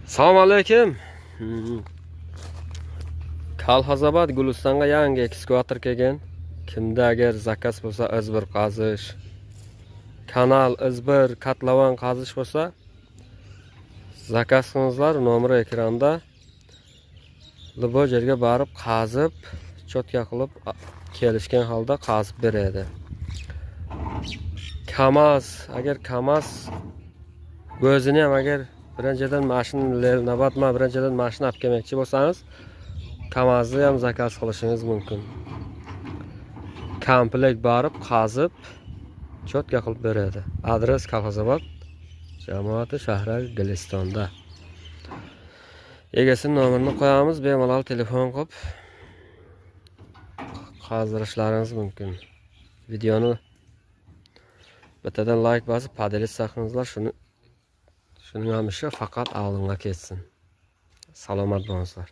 Assalomu alaykum. Kolxozobod Gulistonga yangi ekskavator kelgan. Kimda agar заказ bo'lsa, izbir qazish, kanal, izbir, kotlovan qazish bo'lsa, заказ qilingizlar, nomeri ekranda. Любой yerga borib qazib, чётко qilib, kelishgan holda qazib beradi. Kamaz, agar Kamaz o'zini ham, agar birinchidan mashina Leninobodmi, birinchidan mashina olib kelmoqchi bo'lsangiz, Kamazni ham заказ qilishingiz mumkin. Komplekt borib qazib, чётко qilib beradi. Adres Kolxozobod jamoati, shahri Gulistonda. Egasini nomerini qo'yamiz, bemalol telefon qilib qazdirishlaringiz mumkin. Videoni bittadan layk bosib, поделиться qilingizlar, shuning ham ishi faqat oldinga ketsin. Salomat bo'lingizlar.